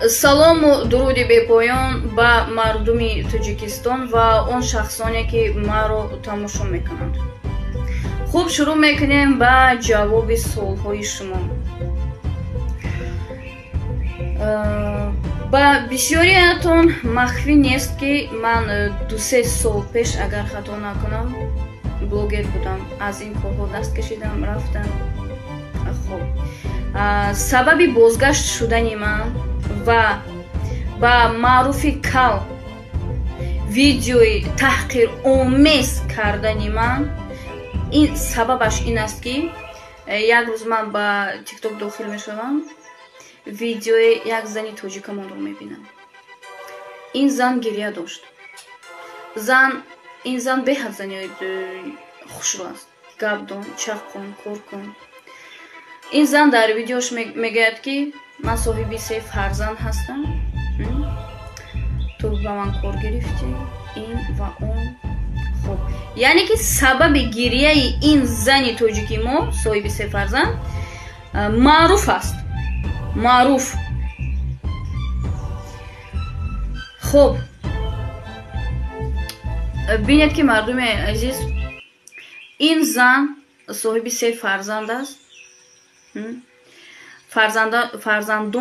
Салому дуруди бепоён ба мардуми Тоҷикистон ва он шахсоне, ки маро тамошо мекунанд. Хуб, шурӯъ мекунем ба ҷавоби суолҳои шумо. Ба бисёриятон махфӣ нест, ки ман 2-се сол пеш, агар хато накунам, блогер будам. Аз ин корҳо даст кашидам, рафтам. Хуб, сабаби бозгашт шудани ман ва ба маъруфи кал видеои таҳқиромез кардани ман, ин сабабаш ин аст, ки як рӯз ман ба Тикток дохил мешавам, видеои як зани тоҷикамонро мебинам. Ин зан гиря дошт. Зан, ин зан беҳад зани хушрӯ аст, гапдон, чаққон, коркун. Ин зан дар видеош мегӯяд, ки ман соҳиби се фарзанд ҳастам, ту ба ман кор гирифтӣ, ин ва он. Хуб, яъне ки сабаби гирияи ин зани тоҷики мо, соҳиби се фарзанд, маъруф аст, маъруф. Хуб, бинед, ки мардуми азиз, ин зан соҳиби се фарзанд аст, фарзандон.